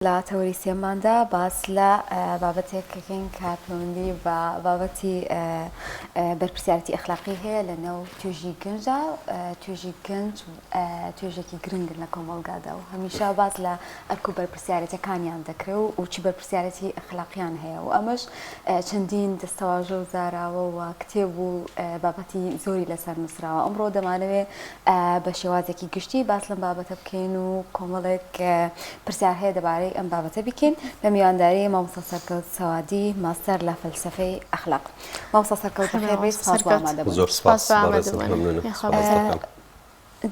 لە تەوەری سێماندا باس لە بابەتێک کەکەین کە پەیوەندی بە بابەتی بەرپرسیارەتی ئەخلاقی هەیە لە ناو توێژی گەنجدا. توێژی گەنج توێژێکی گرنگن لە کۆمەڵگادا و هەمیشە باس لە ئەرک و بەرپرسیارەتیەکانیان دەکرێ و چی بەرپرسیارەتی ئەخلاقیان هەیە و ئەمەش چەندین دەستەواژە و زاراوە و کتێب و بابەتی زۆری لەسەر نووسراوە. ئەمڕۆ دەمانەوێ بە شێوازێکی گشتی باس لەم بابەتە بکەین و کۆمەڵێک پرسیار هەیە دەبارەی ئەم بابەتە بیکەین بە میوانداری مامۆستا سەرکەوت سەوادی ماستەر لە فەلسەفەی ئەخلاق. مامۆستا سەرکەوت بەخێر بێیت سپاس بۆ ئامادەبوونت. زۆر سپاس بەڕێزت مەمنونم سپاس دەکەم.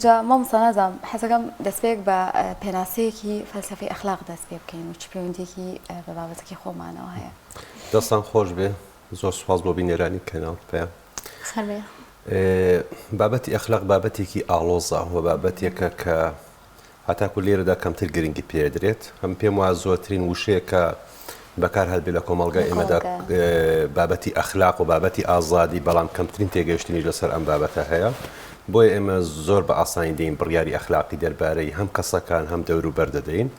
جا مامۆستا نازانم حەزەکەم دەستپێک بە پێناسەیەکی فەلسەفەی ئەخلاق دەست پێ بکەین و چ پەیوەندیەکی بە بابەتەکەی خۆمانەوە هەیە. دەستان خۆش بێ زۆر سوپاس بۆ بینەرانی کەناڵ پەیام. بابەتی ئەخلاق بابەتێکی ئاڵۆزە و بابەتێکە کە هەتاکو لێرەدا کەمتر گرنگی پێدرێت هەم پێم وایە زۆرترین وشەیە کە بەکار هەبێ لە کۆمەڵگای ئێمەدا بابەتی ئەخلاق و بابەتی ئازادی بەڵام کەمترین تێگەیشتنیش لەسەر ئەم بابەتە هەیە بۆیە ئێمە زۆر بە ئاسانی دێین بڕیاری ئەخلاقی دەربارەی هەم کەسەکان هەم دەوروبەر دەدەین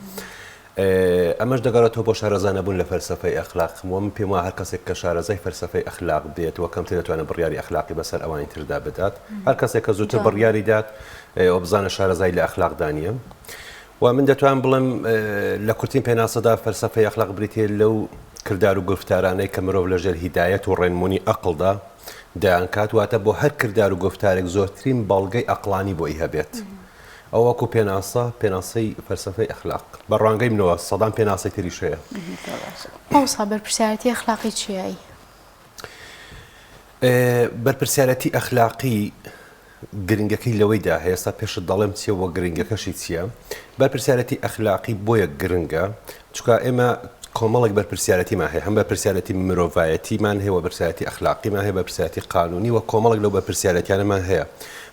ئەمەش دەگەڕێتەوە بۆ شارەزا نەبوون لە فەلسەفەی ئەخلاق و من پێم وایە هەر کەسێک کە شارەزای فەلسەفەی ئەخلاق بێت و کەمتر دەتوانێت بڕیاری ئەخلاقی بەسەر ئەوانی تردا بدات هەر کەسێک کە زووتر بڕیاری دات ئەوە بزانە شارەزای لە ئەخلاقدا نییە و من دەتوانم بڵێم لە کورتین پێناسەدا فەلسەفەی ئەخلاق بریتییە لەو کردار و گوفتارانەی کە مرۆڤ لەژێر هیدایەت و ڕێنمونی ئەقڵدا دەیانکات واتە بۆ هەر کردار و گوفتارێک زۆرترین بەڵگەی ئەقڵانی بۆی هەبێت. ئەوە وەکو پێناسە، پێناسەی فەلسەفەی ئەخلاق. بە ڕوانگەی منەوە سەدان پێناسەی تریش هەیە. مامۆستا بەرپرسیارێتی ئەخلاقی چییە ئەی؟ بەرپرسیارێتی ئەخلاقی گرنگەکەی لەوەیدا هەیە، ئێستا پێشت دەڵێم چییە و گرنگەکەشی چییە. بەرپرسیارێتی ئەخلاقی بۆیە گرنگە چونکە ئێمە کۆمەڵێک بەرپرسیارەتیمان هەیە، هەم بەرپرسیارەتی مرۆڤایەتیمان هەیە و بەرپرسیارەتی ئەخلاقیمان هەیە، بەرپرسیارەتی قانونی و کۆمەڵێک لەو بەرپرسیارەتیانەمان هەیە.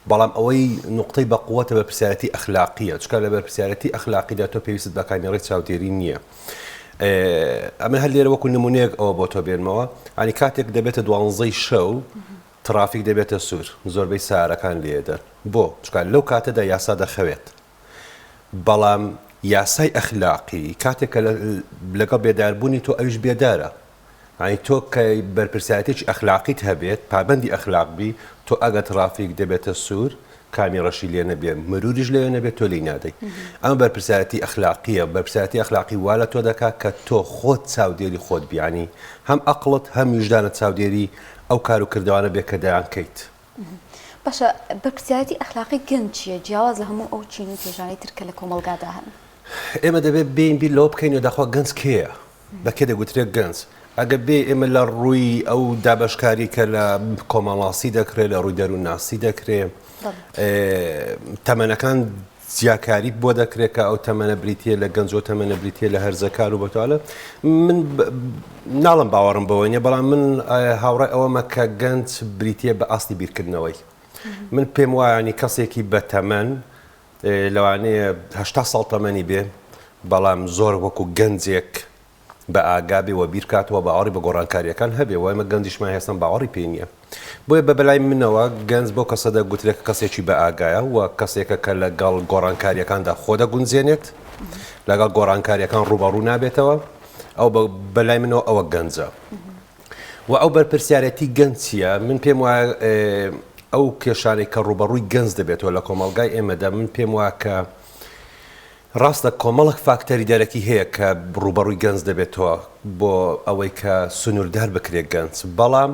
بەڵام ئەوەی نوقتەی بەقوەتە بەرپرسیارەتی ئەخلاقییە، چونکە لە بەرپرسیارەتی ئەخلاقیدا تۆ پێویستت بە کامێڕەی چاودێری نییە. ئەمن هەر لێرە وەکو نمونەیەک ئەوە بۆ تۆ بێنمەوە، یانی کاتێک دەبێتە دوانزەی شەو ترافیک دەبێتە سوور، زۆربەی سەیارەکان لێدەن. بۆ؟ چونکە لەو کاتەدا یاسا دەخەوێت. بەڵام یاسای ئەخلاقی کاتێک کە لەگەڵ بێداربوونی تۆ ئەویش بێدارە. یانی تۆ کە بەرپرسیارێتیی ئەخلاقیت هەبێت، پابەندی ئەخلاق بی، تۆ ئەگەر ترافیک دەبێتە سوور، کامیڕەشی لێ نەبێ، مروریش لەوێ نەبێت تۆ لێی نادەی. ئەمە بەرپرسیارێتی ئەخلاقییە، بەرپرسیارێتی ئەخلاقی وا لە تۆ دەکات کە تۆ خۆت چاودێری خۆت بی، یانی هەم ئەقڵت هەم ویژدانت چاودێری ئەو کار و کردەوانە بێ کە دەیانکەیت. باشە بەرپرسیارێتی ئەخلاقی گەنج چییە جیاواز لە هەموو ئەو چین و توێژانەی تر کە لە کۆمەڵگادا هەن؟ ئێمە دەبێت بێین بیر لەوە بکەینەوە داخوا گەنج کێیە؟ بە کێ دەگوترێت گەنج؟ ئەگەر بێ ئێمە لە ڕووی ئەو دابەشکاری کە لە کۆمەڵناسی دەکرێت لە ڕووی دەروونناسی دەکرێت تەمەنەکان جیاکاری بۆ دەکرێت کە ئەو تەمەنە بریتییە لە گەنج و تەمەنە بریتییە لە هەرزەکار و بەتاڵە من ناڵم باوەڕم بەوە نیە بەڵام من هاوڕای ئەوەمە کە گەنج بریتییە بە ئاستی بیرکردنەوەی من پێم وایانی کەسێکی بەتەمەن لەوانەیە هەشتا ساڵ تەمەنی بێ بەڵام زۆر وەکو گەنجێک بە ئاگا بێ و بیرکاتەوە باوەڕی بە گۆڕانکارییەکان هەبێ و ئێمە گەنجیشمان هێستان باوەڕی پێی نییە. بۆیە بە بەلای منەوە گەنج بەو کەسە دەگوترێ کە کەسێکی بە ئاگایە و کەسێکە کە لەگەڵ گۆڕانکارییەکاندا خۆ دەگونجێنێت، لەگەڵ گۆڕانکارییەکان ڕووبەڕوو نابێتەوە. ئەو بە لای منەوە ئەوە گەنجە. و ئەو بەرپرسیارێتی گەنج چییە؟ من پێم وایە ئەو کێشانەی کە ڕووبەڕووی گەنج دەبێتەوە لە کۆمەڵگای ئێمەدا من پێم وایە کە ڕاستە کۆمەڵێک فاکتەری دەرەکی هەیە کە ڕووبەڕووی گەنج دەبێتەوە بۆ ئەوەی کە سنووردار بکرێت گەنج، بەڵام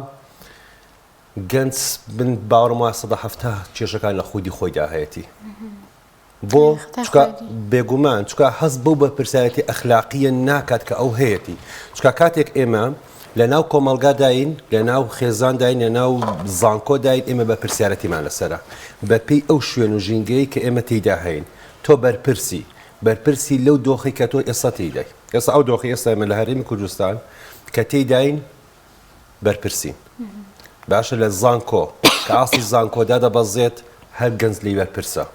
گەنج من باوەڕم وایە 70% کێشەکان لە خودی خۆیدا هەیەتی. بۆ؟ چونکە بێگومان چونکە هەست بەو بەرپرسیارێتی ئەخلاقییە ناکات کە ئەو هەیەتی. چونکە کاتێک ئێمە لە ناو کۆمەڵگاداین، لە ناو خێزانداین، لە ناو زانکۆداین ئێمە بەرپرسیارەتیمان لەسەرە بەپێی ئەو شوێن و ژینگەیەی کە ئێمە تێیدا هەین. تۆ بەرپرسی، بەرپرسی لەو دۆخەی کە تۆ ئێستا تێیدای. ئێستا ئەو دۆخەی ئێستا ئێمە لە هەرێمی کوردستان کە تێیداین بەرپرسین. باشە لە زانکۆ کە ئاستی زانکۆ دادەبەزێت هەر گەنج لێی بەرپرسە.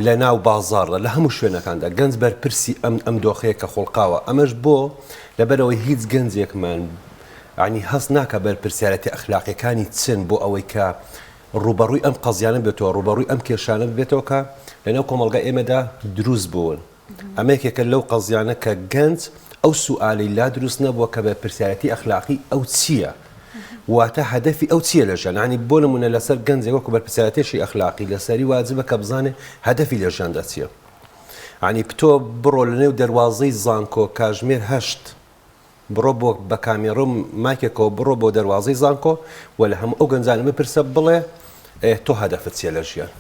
لە ناو بازاڕدا لە هەموو شوێنەکاندا گەنج بەرپرسی ئەم ئەم دۆخەیە کە خوڵقاوە. ئەمەش بۆ لەبەرئەوەی هیچ گەنجێکمان یانی هەست ناکا بەرپرسیارەتی ئەخلاقیەکانی چن بۆ ئەوەی کە ڕووبەڕووی ئەم قەزیانە بێتەوە، ڕووبەڕووی ئەم کێشانە ببێتەوە کە لەناو کۆمەڵگای ئێمەدا دروست بوون. ئەمە یەکێکە لەو قەزیانە کە گەنج ئەو سوئالەی لا دروست نەبووە کە بەرپرسیارێتی ئەخلاقی ئەو چییە؟ واتە هەدەفی ئەو چییە لە ژیان؟ یانی بۆ نموونە لەسەر گەنجێک وەکو بەرپرسیارێتێکی ئەخلاقی لەسەری واجبە کە بزانێ هەدەفی لە ژیاندا چییە. یانی تۆ بڕۆ لەنێو دەروازەی زانکۆ کاژمێر هەشت بڕۆ بۆ بە کامێڕە و مایکێکەوە بڕۆ بۆ دەروازەی زانکۆ و لە هەموو ئەو گەنجانە بپرسە بڵێ تۆ هەدەفت چییە لە ژیان؟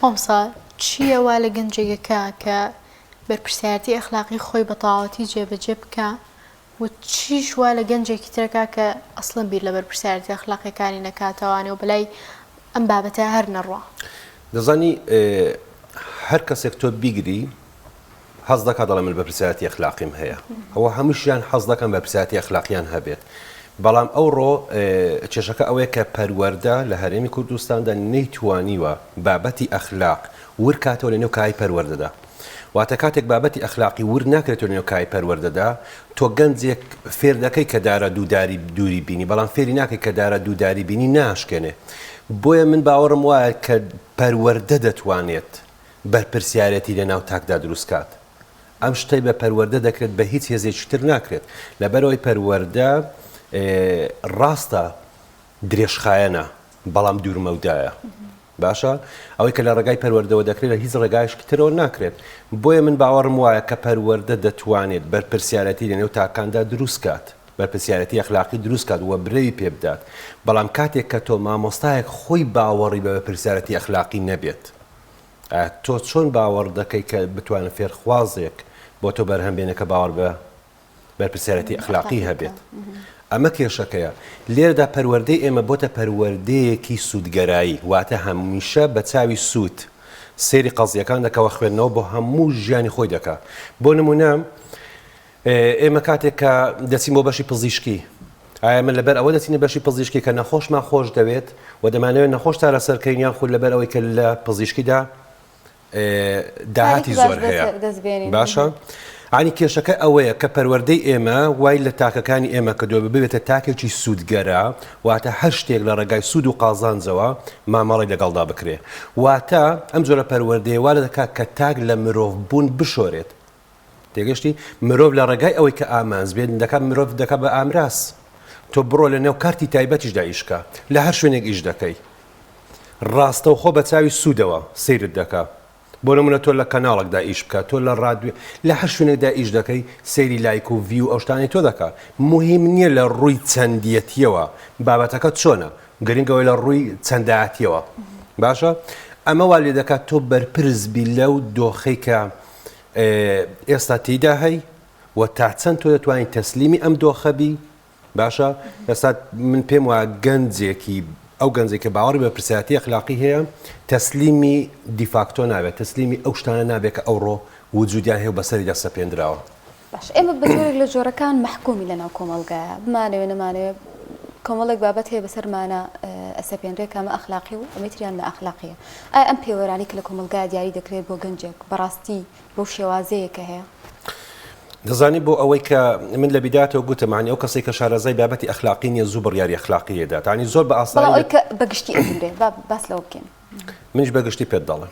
مامۆستا چییە وا لە گەنجێک ئەکا کە بەرپرسیارەتی ئەخلاقی خۆی بە تەواوەتی جێبەجێ بکا و چیش وا لە گەنجێکی تر ئەکا کە ئەسڵەن بیر لە بەرپرسیارەتی ئەخلاقیەکانی نەکاتەوانێ و بەلای ئەم بابەتە هەر نەڕوا؟ دەزانی هەر کەسێک تۆ بیگری حەز دەکات دەڵێ من بەرپرسیارەتی ئەخلاقیم هەیە ئەوە هەمووشیان حەز دەکەن بەرپرسیارەتی ئەخلاقیان هەبێت بەڵام ئەوڕۆ کێشەکە ئەوەیە کە پەروەردە لە هەرێمی کوردستاندا نەیتوانیوە بابەتی ئەخلاق ورکاتەوە لە نێو کای پەروەردەدا واتە کاتێک بابەتی ئەخلاقی ور ناکرێتەوە لە نێو کای پەروەردەدا تۆ گەنجێک فێر دەکەی کە دارە دووداری دووری بینی بەڵام فێری ناکەی کە دارە دووداری بینی ناشکێنێ بۆیە من باوەڕم وایە کە پەروەردە دەتوانێت بەرپرسیارێتی لە ناو تاکدا دروست کات. ئەم شتەی بە پەروەردە دەکرێت بە هیچ هێزێکی تر ناکرێت. لەبەرئەوەی پەروەردە ڕاستە درێژخایەنە بەڵام دوورمەودایە. باشە ئەوەی کە لە ڕێگای پەروەردەوە دەکرێت لە هیچ ڕێگایشکی ترەوە ناکرێت. بۆیە من باوەڕم وایە کە پەروەردە دەتوانێت بەرپرسیارێتی لە نێو تاکاندا دروست کات. بەرپرسیارێتی ئەخلاقی دروست کات و برەوی پێ بدات. بەڵام کاتێک کە تۆ مامۆستایەک خۆی باوەڕی بە بەرپرسیارێتی ئەخلاقی نەبێت ئایا تۆ چۆن باوەڕ دەکەی کە بتوانن فێرخوازێک بۆ تۆ بەرهەم بێنێ کە باوەڕ بە بەرپرسیارێتی ئەخلاقی هەبێت؟ ئەمە کێشەکەیە. لێرەدا پەروەردەی ئێمە بۆتە پەروەردەیەکی سوودگەرایی، واتە هەمیشە بە چاوی سوود سەیری قەزییەکان دەکا و خوێندنەوە بۆ هەموو ژیانی خۆی دەکا. بۆ نموونە ئێمە کاتێک کە دەچین بۆ بەشی پزیشکی، ئایا ئێمە لەبەر ئەوە دەچینە بەشی پزیشکی کە نەخۆشمان خۆش دەوێت و دەمانەوێت نەخۆش چارەسەر کەین یان خود لەبەر ئەوەی کە لە پزیشکیدا داهاتی زۆر هەیە؟ باشە عنی کێشەکە ئەوەیە کە پەروەردەی ئێمە وای لە تاکەکانی ئێمە کردووە ببێتە تاکێکی سوودگەرا، واتە هەر شتێک لە ڕێگای سوود و قازانجەوە مامەڵەی لەگەڵدا بکرێ. واتە ئەم جۆرە پەروەردەیە وا دەکات کە تاک لە مرۆڤبوون بشۆرێت. تێگەشتی؟ مرۆڤ لە ڕێگای ئەوەی کە ئامانج بێت دەکات مرۆڤ دەکات بە ئامراز. تۆ بڕۆ لە نێو کارتی تایبەتیشدا ئیش کە، لە هەر شوێنێک ئیش دەکەی ڕاستەوخۆ بە چاوی سوودەوە سەیرت دەکا. بۆ نمونە تۆ لە کەناڵێکدا ئیش بکە، تۆ لە ڕادیۆ لە هەر شوێنێکدا ئیش دەکەی سەیری لایک و view ئەو شتانەی تۆ دەکا. موهیم نییە لە ڕووی چەندیەتیەوە بابەتەکە چۆنە، گرنگ ئەوەیە لە ڕووی چەندایەتیەوە. باشە ئەمە وا لێ دەکات تۆ بەرپرس بی لەو دۆخەی کە ئێستا تێیدا هەی و تا چەند تۆ دەتوانیت تەسلیمی ئەم دۆخە بی باشە ئێستا من پێم وایە گەنجێکی ئەو گەنجێک کە باوەڕی بە پرسیاتی ئەخلاقی هەیە تەسلیمی دیفاکتۆ نابێت تەسلیمی ئەو شتانە نابێت کە ئەوڕۆ وجودیان هەیە و بەسەریدا سەپێندراوە. باشە ئێمە بە جۆرێک لە جۆرەکان مەحکومی لەناو کۆمەڵگایە بمانەوێ نەمانەوێ کۆمەڵێک بابەت هەیە بەسەرمانە ئەسەپێنرێ کە ئەمە ئەخلاقی و ئەمەی تریان نائەخلاقیە ئایا ئەم پێوەرانەی کە لە کۆمەڵگایا دیاری دەکرێت بۆ گەنجێک بەڕاستی بەو شێوازەیە کە هەیە؟ دەزانی بۆ ئەوەی کە من لە بیداتەوە گوتم عنی ئەو کەسێک کە شارەزای بابەتی ئەخلاقی نییە زوو بڕیاری ئەخلاقی لێدات عنی زۆر بە ئاسانی بەڵام ئەوەی کە بە گشتی ئەبینرێ با باس لەوە بکەین. منیش بە گشتی پێت دەڵێم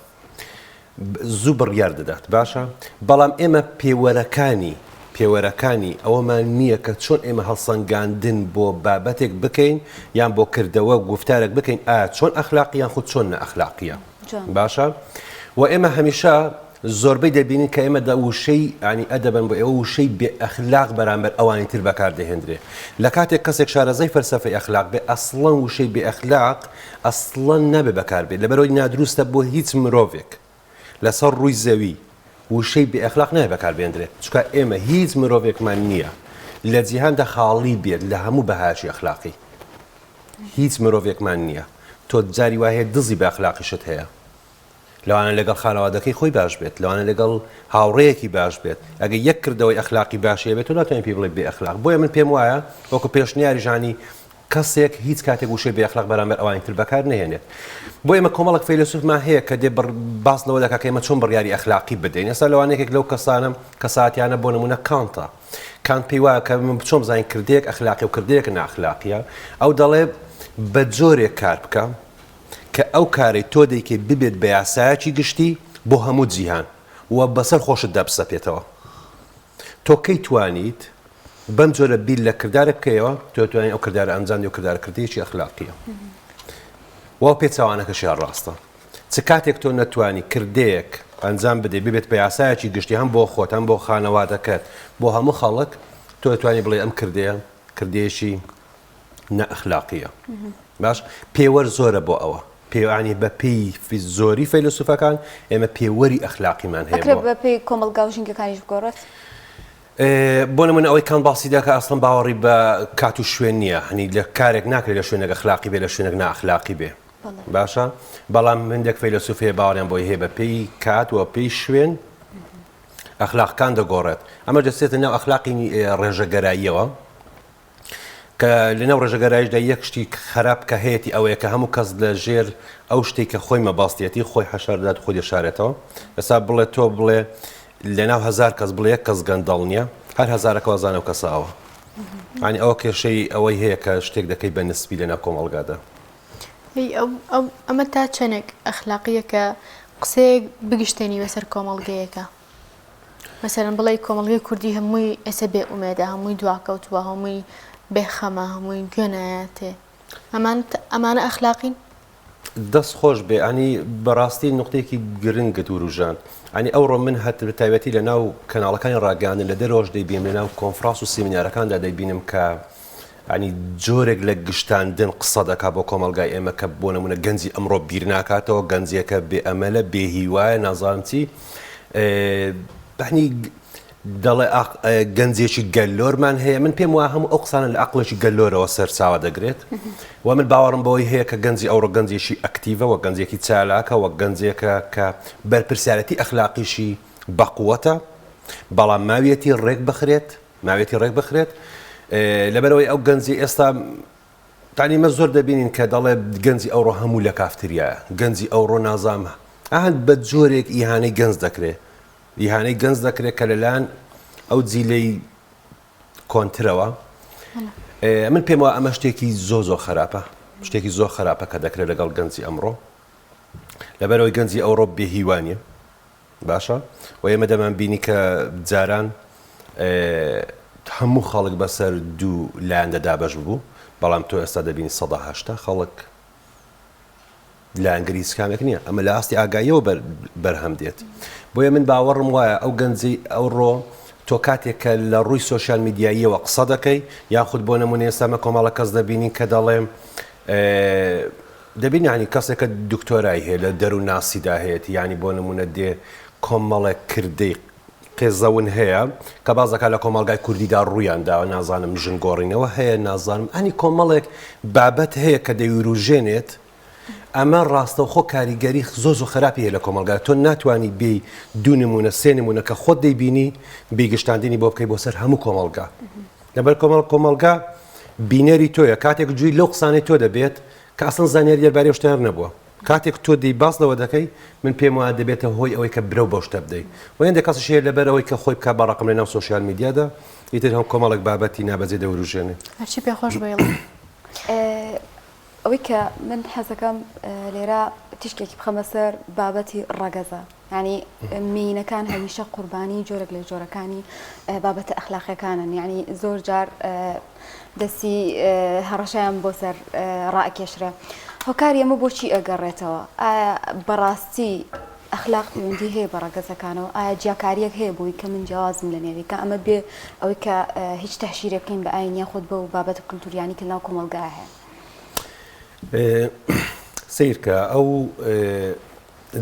زوو بڕیار دەدات باشە بەڵام ئێمە پێوەرەکانی پێوەرەکانی ئەوەمان نییە کە چۆن ئێمە هەڵسەنگاندن بۆ بابەتێک بکەین یان بۆ کردەوە گوفتارێک بکەین ئایا چۆن ئەخلاقی یان خود چۆن نەئەخلاقیە باشە و ئێمە هەمیشە زۆربەی دەبینین کە ئێمە دە وشەی ینی ئەدەبن بۆ ئێوە وشەی بێ ئەخلاق بەرامبەر ئەوانی تر بەکار دەهێندرێ لە کاتێک کەسێک شارەزای فەلسەفەی ئەخلاق بێ ئەسڵەن وشەی بێ ئەخلاق ئەسڵەن نابێ بەکار بێت لەبەرئەوەی نادروستە بۆ هیچ مرۆڤێک لەسەر ڕووی زەوی وشەی بێ ئەخلاق نابێ بەکار بێندرێت چونکە ئێمە هیچ مرۆڤێکمان نییە لە جیهاندا خاڵی بێت لە هەموو بەهایەکی ئەخلاقی هیچ مرۆڤێکمان نییە تۆ جاری وا هەیە دزی بە ئەخلاقیشت هەیە لەوانە لەگەڵ خانەوادەکەی خۆی باش بێت لەوانە لەگەڵ هاوڕێیەکی باش بێت ئەگەر یەک کردەوەی ئەخلاقی باشی هەبێت تۆ ناتوانانی پێی بڵێ بێ ئەخلاق بۆیە من پێم وایە وەکو پێشنیاری ژانی کەسێک هیچ کاتێک وشەی بێ ئەخلاق بەرامبەر ئەوانی تر بەکار نەهێنێت. بۆ ئێمە کۆمەڵێک فەیلەسوفمان هەیە کە دێ باس لەوە دەکات کە ئێمە چۆن بڕیاری ئەخلاقی بدەین. ئێستا لەوانە یەکێک لەو کەسانە کەساتیانە بۆ نموونە کانتە. کانت پێی وایە کە من چۆن بزانین کردەیەک ئەخلاقی و کردەیەک نائەخلاقیە. ئەو دەڵێ بە جۆرێک کار بکە کە ئەو کارەی تۆ دەیکەی ببێت بە یاسایەکی گشتی بۆ هەموو جیهان. و بەسەر خۆشتدا بسەپێتەوە. تۆ کەی توانیت بەم جۆرە بیر لە کردارێک بکەیەوە، تۆ توانی ئەو کردارە ئەنجام دەی و کردارە کردەیەکی ئەخلاقییە. وە پێچەوانەکەشی هەر ڕاستە. چ کاتێک تۆ نەتوانی کردەیەک ئەنجام بدەی ببێت بە یاسایەکی گشتی هەم بۆ خۆت هەم بۆ خانەوادەکەت بۆ هەموو خەڵک، تۆ دەتوانی بڵێی ئەم کردەیە کردەیەکی نائەخلاقییە. باش پێوەر زۆرە بۆ ئەوە. پێوانی بە پێی زۆری فەیلەسوفەکان ئێمە پێوەری ئەخلاقیمان هەیە. ئەکرێ بە پێی کۆمەڵگا و ژینگەکانیش بگۆڕێت؟ بۆ نمونە ئەوەی کانت باسی دەکا ئەسڵەن باوەڕی بە کات و شوێن نییە هەنی لە کارێک ناکرێت لە شوێنێک ئەخلاقی بێ لە شوێنێک نائەخلاقی بێ باشە بەڵام هەندێک فەیلەسوف هەیە باوەڕیان بۆی هەیە بە پێی کات و پێی شوێن ئەخلاقەکان دەگۆڕێت ئەمە دەچێتە ناو ئەخلاقی ڕێژەگەراییەوە کە لەناو ڕێژەگەرایشدا یەک شتی خراپ کە هەیەتی ئەوەیە کە هەموو کەس لە ژێر ئەو شتێک کە خۆی مەبەستیەتی خۆی حەشار دەدات خۆی دەشارێتەوە ئێستا بڵێ تۆ بڵێ لەناو هەزار کەس بڵێ یەک کەس گەندەڵ نییە هەر هەزارەکە وازانە و کەسە ئەوە ینی ئەوە کێشەی ئەوەی هەیە کە شتێک دەکەی بە نسبی لەناو کۆمەڵگادا. ئەمە تا چەندێک ئەخلاقیە کە قسەیەک بگشتێنی بەسەر کۆمەڵگەیەکە؟ مەسەلەن بڵێی کۆمەڵگەی کوردی هەمووی ئێستا بێ ئومێدە هەمووی دواکەوتووە هەمووی بێ خەمە هەمووی گوێ نایاتێ ئەمان ئەمانە ئەخلاقین؟ دەست خۆش بێ ئەنی بەڕاستی نقطەیەکی گرنگت وروژاند ئەنی ئەوڕۆ من هەت بە تایبەتی لە ناو کەناڵەکانی ڕاگەیاندن لە دەرەوەش دەیبینم لە ناو کۆنفرانس و سیمینارەکاندا دەیبینم کە ینی جۆرێک لە گشتاندن قسە دەکا بۆ کۆمەڵگای ئێمە کە بۆ نمونە گەنجی ئەمڕۆ بیر ناکاتەوە گەنجێکە بێ ئەمەلە بێ هیوایە نازانم چی بەنی دەڵێ گەنجێکی گەلۆرمان هەیە من پێم وایە هەموو ئەو قسانە لە ئەقڵێکی گەلۆرەوە سەرچاوە دەگرێت و من باوەڕم بەوەی هەیە کە گەنجی ئەوڕۆ گەنجێکی ئەکتیڤە وە گەنجێکی چالاکە وە گەنجێکە کە بەرپرسیارەتی ئەخلاقیشی بەقوەتە بەڵام ماویەتی ڕێک بخرێت ماویەتی ڕێک بخرێت لەبەرەوەی ئەو گەنجی ئێستا تانی مە زۆر دەبینین کە دەڵێ گەنجی ئەوڕۆ هەموو لە کافتریایە گەنجی ئەوڕۆ نازانم ئەهند بە جۆرێک ئیهانەی گەنج دەکرێ ئیهانەی گەنج دەکرێت کە لەلایەن ئەو جیلەی کۆنترەوە من پێم وایە ئەمە شتێکی زۆ زۆر خراپە شتێکی زۆر خراپە کە دەکرێت لەگەڵ گەنجی ئەمڕۆ لەبەرەوەی گەنجی ئەوڕۆ بێهیوانە باشە و ئێمە دەمان بینی کە جاران هەموو خەڵک بەسەر دوو لایەندا دابەش ببوو بەڵام تۆ ئێستا دەبینی 180 خەڵک لایەنگری هیچ کامێک نییە ئەمە لە ئاستی ئاگاییەوە بەرهەم دێت بۆیە من باوەڕم وایە ئەو گەنجەی ئەوڕۆ تۆ کاتێک کە لە ڕووی سۆشیال میدیاییەوە قسە دەکەی یاخود بۆ نمونە ئێستا مە کۆمەڵە کەس دەبینین کە دەڵێم دەبین یعنی کەسێکە دکتۆرای هەیە لە دەروونناسیدا هەیەتی یعنی بۆ نمونە دێ کۆمەڵێک کردەی قێزەون هەیە کە باس دەکات لە کۆمەڵگای کوردیدا ڕوویان داوە نازانم ژن گۆڕینەوە هەیە نازانم ئەنی کۆمەڵێک بابەت هەیە کە دەیوروژێنێت ئەمە ڕاستەوخۆ کاریگەری زۆ زۆ خراپی هەیە لە کۆمەڵگا تۆ ناتوانانی بێی دوو نمونە سێ نمونە کە خۆت دەیبینی بیگشتاندنی بۆ بکەی بۆ سەر هەموو کۆمەڵگا لەبەر کۆمەڵ کۆمەڵگا بینەری تۆیە کاتێک گوێی لەو قسانەی تۆ دەبێت کە ئەسڵەن زانیاری دەربارەی ئەو شتانە نەبووە کاتێک تۆ دێی باس لەوە دەکەی من پێم وایە دەبێتە هۆی ئەوەی کە برەو بەو شتە بدەی و هێندێک کەسیش هەیە لەبەر ئەوەی کە خۆی بکات بە ڕەقم لەناو سۆشیال میدیادا ئیتر هەم کۆمەڵێک بابەتی نابەجێ دەوروژێنێ. هەرچی پێ خۆش بێ ئەیڵێ. ئەوەی کە من حەزەکەم لێرە تیشکێکی بخەمە سەر بابەتی ڕەگەزە یعنی مێینەکان هەمیشە قوربانی جۆرێک لە جۆرەکانی بابەتە ئەخلاقیەکانن یعنی زۆر جار دەستی هەڕەشەیان بۆ سەر ڕائەکێشرێ. هۆکاری ئەمە بۆچی ئەگەڕێتەوە؟ ئایا بەڕاستی ئەخلاق پەیوەندی هەیە بە ڕەگەزەکانەوە؟ ئایا جیاکارییەک هەیە بۆی کە من جیاوازم لە نێوی کە ئەمە بێ ئەوەی کە هیچ تەحشیرێک بکەین بە ئاین یاخود بەو بابەتە کولتوریانی کە لەناو کۆمەڵگا هەیە؟ سەیرکە ئەو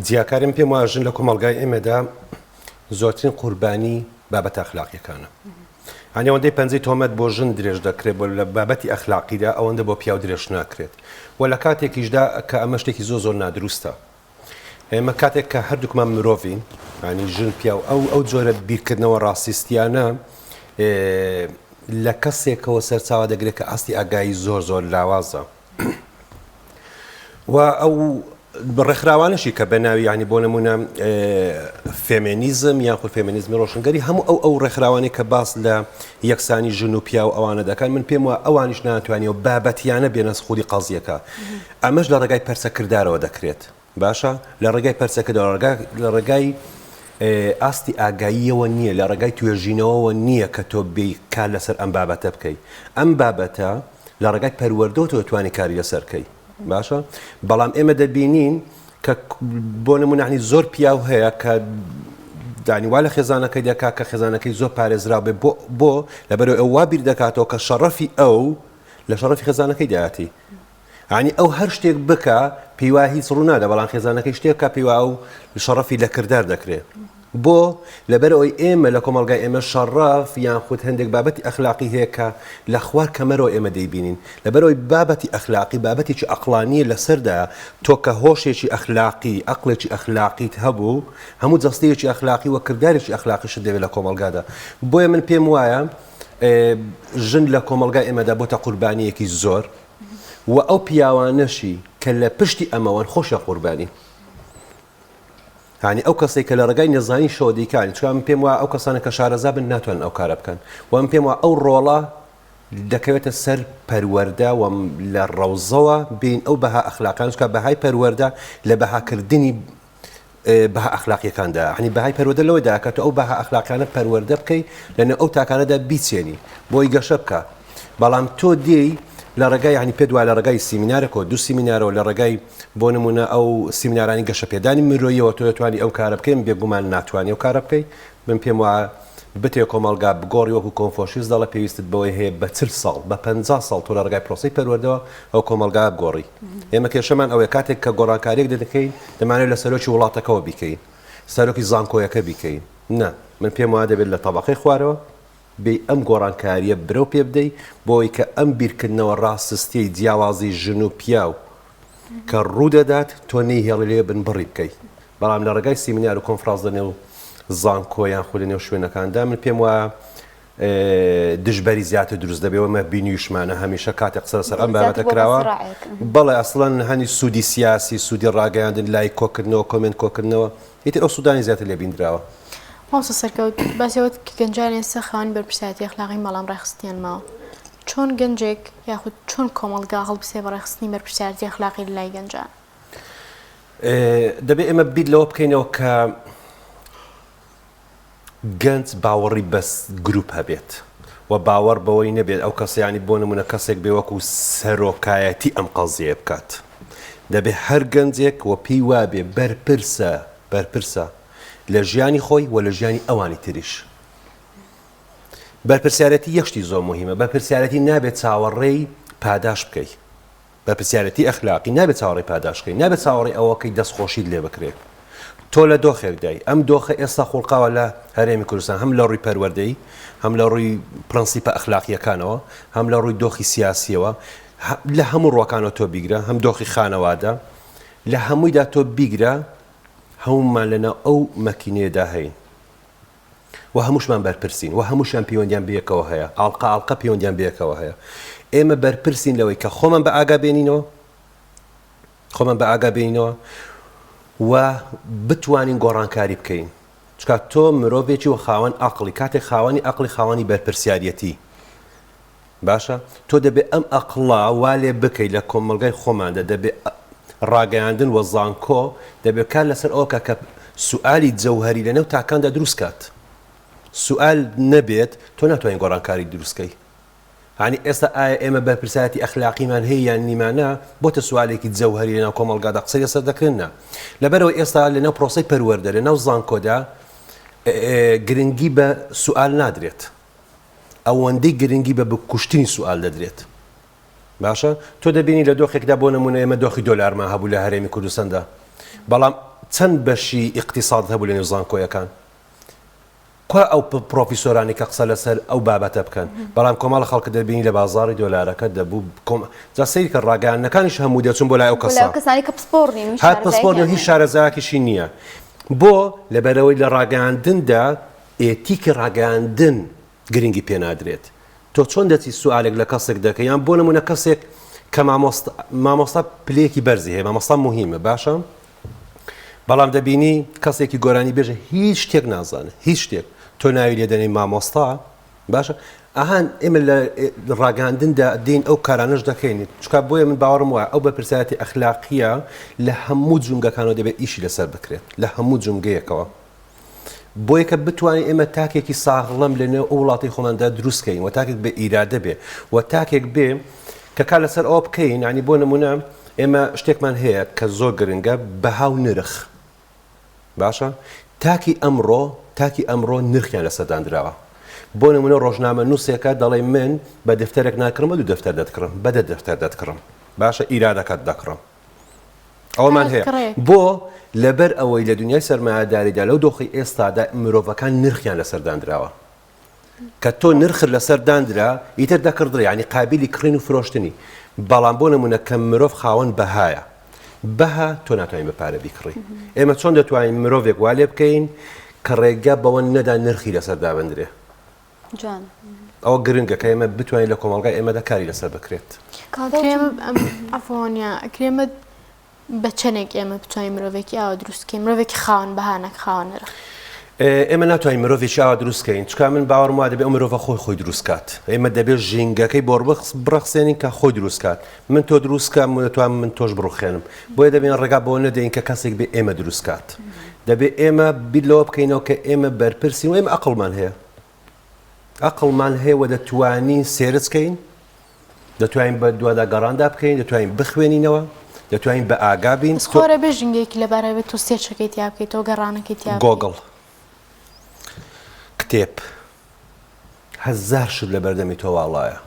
جیاکاریم پێم وایە ژن لە کۆمەڵگای ئێمەدا زۆرترین قوربانی بابەتە ئەخلاقیەکانە. یانی ئەوەندەی پەنجەی تۆمەت بۆ ژن درێژ دەکرێت بۆ لە بابەتی ئەخلاقیدا ئەوەندە بۆ پیاو درێژ ناکرێت و لە کاتێکیشدا کە ئەمە شتێکی زۆر زۆر نادروستە ئێمە کاتێک کە هەردووکمان مرۆڤین ینی ژن پیاو ئەو ئەو جۆرە بیرکردنەوە ڕاستیستیانە لە کەسێکەوە سەرچاوە دەگرێت کە ئاستی ئاگایی زۆر زۆر لاوازە و ئەو ڕێکخراوانەشی کە بە ناوی یانی بۆ نمونە فێمێنیزم یاخود فێمێنیزمی ڕۆشنگەری هەموو ئەو ئەو ڕێکخراوانەی کە باس لە یەکسانی ژن و پیاو ئەوانە دەکەن من پێم وایە ئەوانیش ناتوانانی و بابەتیانە بێنە خودی قەزیەکە ئەمەش لە ڕێگای پەرچەکردارەوە دەکرێت باشە لە ڕێگای پەرچەکردارەوە لە ڕێگای. ئاستی ئاگاییەوە نییە، لە ڕێگای توێژینەوەوە نییە کە تۆ بێی کار لەسەر ئەم بابەتە بکەی. ئەم بابەتە لە ڕێگای پەروەردەوە تۆ دەتوانی کاری لەسەر بکەی. باشە؟ بەڵام ئێمە دەبینین کە بۆ نموونە یانی زۆر پیاو هەیە کە دانی وا لە خێزانەکەی دەکا کە خێزانەکەی زۆر پارێزراو بێ بۆ بۆ لەبەرەوە ئەو وا بیر دەکاتەوە کە شەڕەفی ئەو لە شەڕەفی خێزانەکەی دایەتی. یانی ئەو هەر شتێک بکا پێی وایە هیچ ڕوو نادا بەڵام خێزانەکەی شتێک بکا پێی وایە ئەو شەڕەفی لە کردار دەکرێ بۆ لەبەر ئەوەی ئێمە لە کۆمەڵگای ئێمە شەڕەف یان خود هەندێک بابەتی ئەخلاقی هەیە کە لە خوار کەمەرەوە ئێمە دەیبینین لەبەر ئەوەی بابەتی ئەخلاقی بابەتێکی ئەقڵانیە لەسەردا تۆ کە هۆشێکی ئەخلاقی ئەقڵێکی ئەخلاقیت هەبوو هەموو جەستەیەکی ئەخلاقی وە کردارێکی ئەخلاقیشت دەوێت لە کۆمەڵگادا بۆیە من پێم وایە ژن لە کۆمەڵگای ئێمەدا بۆتە قوربانییەکی زۆر و ئەو پیاوانەشی کە لە پشتی ئەمەوەن خۆشیان قوربانین. یانی ئەو کەسێک کە لە ڕێگای نەزانی شەوە دەیکانی چونکە من پێم وایە ئەو کەسانە کە شارەزا بن ناتوانن ئەو کارە بکەن و من پێم وایە ئەو ڕۆڵە دەکەوێتە سەر پەروەردە و لە ڕەوزەوە بین ئەو بەها ئەخلاقیان چونکە بەهای پەروەردە لە بەهاکردنی بەها ئەخلاقیەکاندا یانی بەهای پەروەردە لەوەدا کە تۆ ئەو بەها ئەخلاقیانە پەروەردە بکەی لەنێو ئەو تاکانەدا بیچێنی بۆی گەشە بکە بەڵام تۆ دێی لە ڕێگای ینی پێ دوای لە ڕێگای سیمینارێکەوە دوو سیمینارەوە لە ڕێگای بۆ نمونە ئەو سیمینارانی گەشە پێدانی مرۆیەوە تۆ دەتوانی ئەو کارە بکەین بێگومان ناتوانانی ئەو کارە بکەی من پێم وایە بتێ کۆمەڵگا بگۆڕی وەکو کۆنفۆشیوس دەڵێ پێویستت بەوەی هەیە بە 40 ساڵ بە 50 ساڵ تۆ لە ڕێگای پرۆسەی پەروەردەوە ئەو کۆمەڵگا بگۆڕی ئێمە کێشەمان ئەوەیە کاتێک کە گۆڕانکاریەک دەکەین دەمانەوێت لە سەرۆکی وڵاتەکەوە بیکەین سەرۆکی زانکۆیەکە بیکەین نا من پێم وایە دەبێت لە تەبەقەی خوارەوە بێی ئەم گۆڕانکاریە برەو پێ بدەی بۆی کە ئەم بیرکردنەوە ڕاستستیەی جیاوازی ژن و پیاو کە ڕوودەدات تۆ نەیهێڵی لێ بنبڕی بکەی بەڵام لە ڕێگای سیمینار و کۆنفرانس لە نێو زانکۆ یان خود لە نێو شوێنەکاندا من پێم وایە دژبەری زیاتر دروست دەبێ و ئەمە بینیوشمانە هەمیشە کاتێک قسە لەسەر ئەم بابەتە کراوە بەڵێ ئەسڵەن هەنی سوودی سیاسی سوودی ڕاگەیاندن لایک کۆکردنەوە کۆمێنت کۆکردنەوە ئیتر ئەو سوودانی زیاتر لێ بیندراوە. مامۆستا سەرکەوت باسی ئەوەت کە گەنجانی ئێستا خاوەنی بەرپرسیارێتی ئەخلاقین بەڵام ڕێکخستنیان ماوە چۆن گەنجێک یاخود چۆن کۆمەڵگا هەڵبسێ بە ڕێکخستنی بەرپرسیارێتی ئەخلاقی لەلای گەنجان؟ دەبێ ئێمە بیر لەوە بکەینەوە کە گەنج باوەڕی بە گروپ هەبێت و باوەڕ بەوەی نەبێت ئەو کەسە یانی بۆ نمونە کەسێک بێ وەکو سەرۆکایەتی ئەم قەزیەیە بکات دەبێ هەر گەنجێک و پێی وابێ بەرپرسە بەرپرسە لە ژیانی خۆی و لە ژیانی ئەوانی تریش بەرپرسیارەتی یەک شتی زۆر مهمە بەرپرسیارەتی نابێت چاوەڕێی پاداش بکەی بەرپرسیارێتی ئەخلاقی نابێت چاوەڕێی پاداشت کەی، نابێت چاوەڕێی ئەوە کەی دەستخۆشیت لێ بکرێت. تۆ لە دۆخێکدای، ئەم دۆخە ئێستا خوڵقاوە لە هەرێمی کوردستان هەم لە ڕووی پەروەردەیی، هەم لە ڕووی پرەنسیپە ئەخلاقییەکانەوە، هەم لە ڕووی دۆخی سیاسییەوە، لە هەموو ڕووەکانەوە تۆ بیگرە، هەم دۆخی خانەوادە، لە هەموویدا تۆ بیگرە، هەموومان لەناو ئەو مەکینەیەدا هەین. و هەمووشمان بەرپرسین و هەمووشیان پەیوەندیان بەیەکەوە هەیە، ئاڵقە ئاڵقە پەیوەندیان بەیەکەوە هەیە. ئێمە بەرپرسین لەوەی کە خۆمان بە ئاگا بێنینەوە، خۆمان بە ئاگا بێنینەوە و بتوانین گۆڕانکاری بکەین. چونکە تۆ مرۆڤێکی و خاوەن ئەقڵی، کاتێک خاوەنی ئەقڵی خاوەنی بەرپرسیاریەتی. باشە تۆ دەبێ ئەم ئەقڵە وا لێ بکەی لە کۆمەڵگای خۆماندا دەبێ ڕاگەیاندن وە زانکۆ دەبێ کار لەسەر ئەوە کا کە سوئالی جەوهەری لەنێو تاکاندا دروست کات سوئال نەبێت تۆ ناتوانین گۆڕانکاری دروست کەی هانی ئێستا ئایا ئێمە بەرپرسایەتی ئەخلاقیمان هەیە یان نیمانە بۆتە سوالێکی جەوهەری لەناو کۆمەڵگادا قسەی لەسەر دەکرێن نا لەبەرەوە ئێستا لەناو پرۆسەی پەروەردە لەناو زانکۆدا گرنگی بە سوئال نادرێت ئەوەندەی گرنگی بە بکوشتنی سوئال دەدرێت. باشە تۆ دەبینی لە دۆخێکدا بۆ نمونە ئێمە دۆخی دۆلارمان هەبوو لە هەرێمی کوردستاندا بەڵام چەند بەشی ئیقتیساد هەبوو لە نێو زانکۆیەکان کوا ئەو پرۆفیسۆرانی کە قسە لەسەر ئەو بابەتە بکەن بەڵام کۆمەڵە خەڵکە دەبینی لە بازاڕی دۆلارەکە دەبوو کۆم جا سەیر کە ڕاگەیاندنەکانیش هەموو دەچون بۆ لای ئەو کەسە کەسانی کە پسپۆڕ نین و هەر پسپۆڕ نیە و هیچ شارەزایەکیشی نییە بۆ لەبەرئەوەی لە ڕاگەیاندندا ئێتیکی ڕاگەیاندن گرنگی پێ نادرێت. تۆ چۆن دەچی سوالێک لە کەسێک دەکەی یان بۆ نمونە کەسێک کە مامۆستا مامۆستا پلەیەکی بەرزی هەیە مامۆستا موهیمە باشە بەڵام دەبینی کەسێکی گۆرانی بێژە هیچ شتێک نازانێت هیچ شتێک تۆ ناوی لێ دەنێی مامۆستا باشە ئەهان ئێمە لە ڕاگەاندندا دین ئەو کارانەش دەکەین چکا بۆیە من باوەڕم وایە ئەو بەرپرسایەتی ئەخلاقیە لە هەموو جومگەکانەوە دەبێت ئیشی لەسەر بکرێت لە هەموو جومگەیەکەوە. بۆیە کە بتوانین ئێمە تاکێکی ساغڵەم لە نێو ئەو وڵاتی خۆماندا دروست کەین و تاکێک بە ئیرادە بێ و تاکێک بێ کە کار لەسەر ئەوە بکەین ینی بۆ نمونە ئێمە شتێکمان هەیە کە زۆر گرنگە بەها و نرخ باشە تاکی ئەمڕۆ تاکی ئەمڕۆ نرخیان لەسەر دانراوە بۆ نمونە ڕۆژنامە نووسێکە دەڵێ من بە دەفتەرێک ناکڕم بە دوو دەفتەر دەتکڕم بە دە دەفتەر دەتکڕم باشە ئیرادەکەت دەکڕم ئەوەمان هەیە بۆ لەبەر ئەوەی لە دنیای سەرمایەداریدا لەو دۆخی ئێستادا مرۆڤەکان نرخیان لەسەر دانراوە کە تۆ نرخت لەسەر داندرا ئیتر دەکڕدرێ یانی قابیلی کڕین و فرۆشتنی بەڵام بۆ نمونە کە مرۆڤ خاوەن بەهایە بەها تۆ ناتوانین بە پارە بیکڕی ئێمە چۆن دەتوانین مرۆڤێک وا لێ بکەین کە ڕێگە بەوە نەدا نرخی لەسەر دابندرێ جوان ئەوە گرنگە کە ئێمە بتوانین لە کۆمەڵگای ئێمەدا کاری لەسەر بکرێت. ئەفۆنیا ئەکرێمە بە چەنێک ئێمە بتوانین مرۆڤێکی ئاوا دروست کەین مرۆڤێکی خاوەن بەها نەک خاوەن نرخ؟ ئێمە ناتوانین مرۆڤێکی ئاوا دروست کەین چونکە من باوەڕم وا دەبێ ئەو مرۆڤە خۆی خۆی دروست کات ئێمە دەبێت ژینگەکەی بۆ بڕەخسێنین کە خۆی دروست کات من تۆ دروست کەم و دەتوانم من تۆش بڕوخێنم بۆیە دەبێن ڕێگا بەوە نەدەین کە کەسێک بێ ئێمە دروست کات دەبێ ئێمە بیر لەوە بکەینەوە کە ئێمە بەرپرسین و ئێمە ئەقڵمان هەیە ئەقڵمان هەیە و دەتوانین search کەین دەتوانین بە دوادا گەڕاندا بکەین دەتوانین بخوێنینەوە دەتوانین بە ئاگا بین بەس خۆرە بێ ژینگەیەکی لەبار هەبێت تۆ search ەکەی تیا بکەیت تۆ گەڕانەکەی تیا بکەیت. گۆگڵ کتێب هەزار شت لە بەردەمی تۆ واڵایە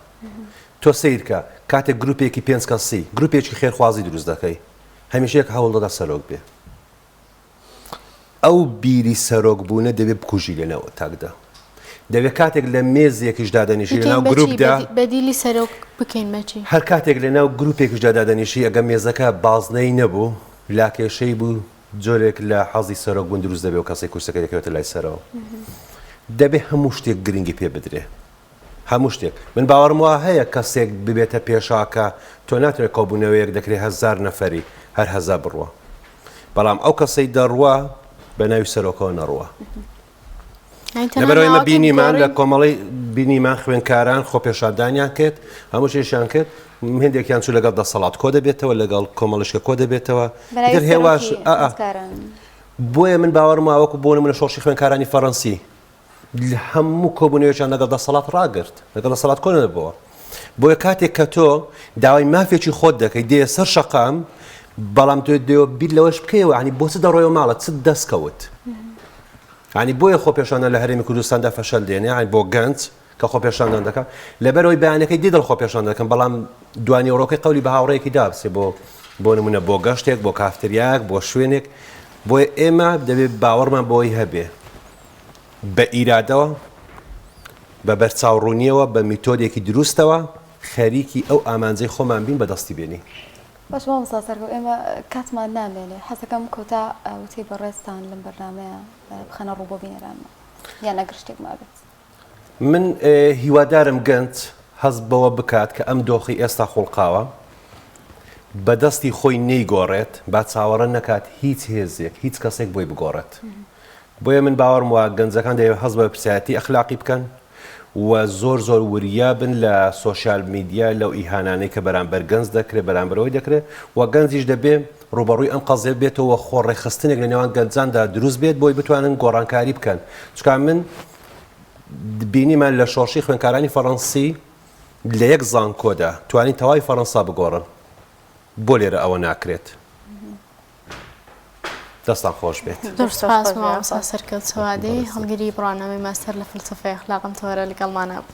تۆ سەیرکە کاتێک گروپێکی پێنج کەسی گروپێکی خێرخوازی دروست دەکەی هەمیشە یەک هەوڵ دەدا سەرۆک بێ ئەو بیری سەرۆک بوونە دەبێ بکوژی لە ناو تاکدا. دەبێ کاتێک لە مێزێکیش دادەنیشی لە ناو گروپدا بەدیلی سەرۆک بکەین بەچی؟ هەر کاتێک لە ناو گروپێکیشدا دادەنیشی ئەگە مێزەکە بازنەی نەبوو لاکێشەی بوو جۆرێک لە حەزی سەرۆک بوون دروست دەبێ و کەسێک کورسەکەی دەکەوێتە لای سەرەوە. دەبێ هەموو شتێک گرنگی پێ بدرێ. هەموو شتێک. من باوەڕم وا هەیە کەسێک ببێتە پێشاکە تۆ ناتوانێت کۆبوونەوەیەک دەکرێت هەزار نەفەری هەر هەزار بڕوا بەڵام ئەو کەسەی دەڕوا بە ناوی سەرۆکەوە نەڕوا. لەبەرئەوەی ئێمە بینیمان لە کۆمەڵی بینیمان خوێنکاران خۆپێشاندانیان کرد هەموو شتێکیان کرد هندێکیان چوو لەگەڵ دەسەڵات کۆ دەبێتەوە لەگەڵ کۆمەڵشکە کۆ دەبێتەوە ئیتر هێواش بۆیە من باوەڕم وەکو بۆ نمونە شۆڕشی خوێنکارانی فەڕەنسی هەموو کۆبوونەوەیان لەگەڵ دەسەڵات ڕاگرت، لەگەڵ دەسەڵات کۆ نەبووەوە. بۆیە کاتێک کە تۆ داوای مافێکی خۆت دەکەی دێیە سەر شەقام، بەڵام تۆ دەیەوە بیر لەوەش بکەیەوە ینی بۆ چ دەڕۆیەوە ماڵە چ دەستکەوت ینی بۆیە خۆپێشاندان لە هەرێمی کوردستاندا فەشەل دێنێ ینی بۆ گەنج کە خۆپێشاندان دەکا لەبەرەوەی بەیانەکەی دیدڵ خۆپێشان دەکەم بەڵام دوانیوەڕۆکەی قەولی بە هاوڕێیەکی دا بچێ بۆ بۆ نمونە بۆ گەشتێک بۆ کافتریایەک بۆ شوێنێک بۆیە ئێمە دەبێت باوەڕمان بەوەی هەبێ بە ئیرادەوە، بە بەرچاوڕوونییەوە، بە میتۆدێکی دروستەوە خەریکی ئەو ئامانجەی خۆمان بین بەدەستی بێنین. باشە مامۆستا سەرکەوت ئێمە کاتمان نامێنێ حەزەکەم کۆتا وتەی بەڕێزتان لەم بەرنامەیە بخەنە ڕوو بۆ بینەرانمان یان ئەگەر شتێک مابێت. من هیوادارم گەنج هەست بەوە بکات کە ئەم دۆخی ئێستا خوڵقاوە بە دەستی خۆی نەیگۆڕێت با چاوەڕێ نەکات هیچ هێزێک هیچ کەسێک بۆی بگۆڕێت بۆیە من باوەڕم وایە گەنجەکان دەیەوێت هەست بە بەرپرسیارەتی ئەخلاقی بکەن و زۆر زۆر وریا بن لە social media لەو ئیهانانەی کە بەرامبەر گەنج دەکرێت بەرامبەر ئەوەی دەکرێت و گەنجیش دەبێ ڕووبەڕووی ئەم قەزیە بێتەوە خۆ ڕێکخستنێک لە نێوان گەنجاندا دروست بێت بۆی بتوانن گۆڕانکاری بکەن چونکە من بینیمان لە شۆڕشی خوێندکارانی فەڕەنسی لە یەک زانکۆدا توانی تەواوی فەڕەنسا بگۆڕن بۆ لێرە ئەوە ناکرێت دەستان خۆش بێت. زۆر سوپاس مامۆستا سەرکەوت سەوادی هەڵگری بڕوانامەی ماستەر لە فەلسەفەی ئەخلاق ئەم تەوەرە لەگەڵمانا بوو.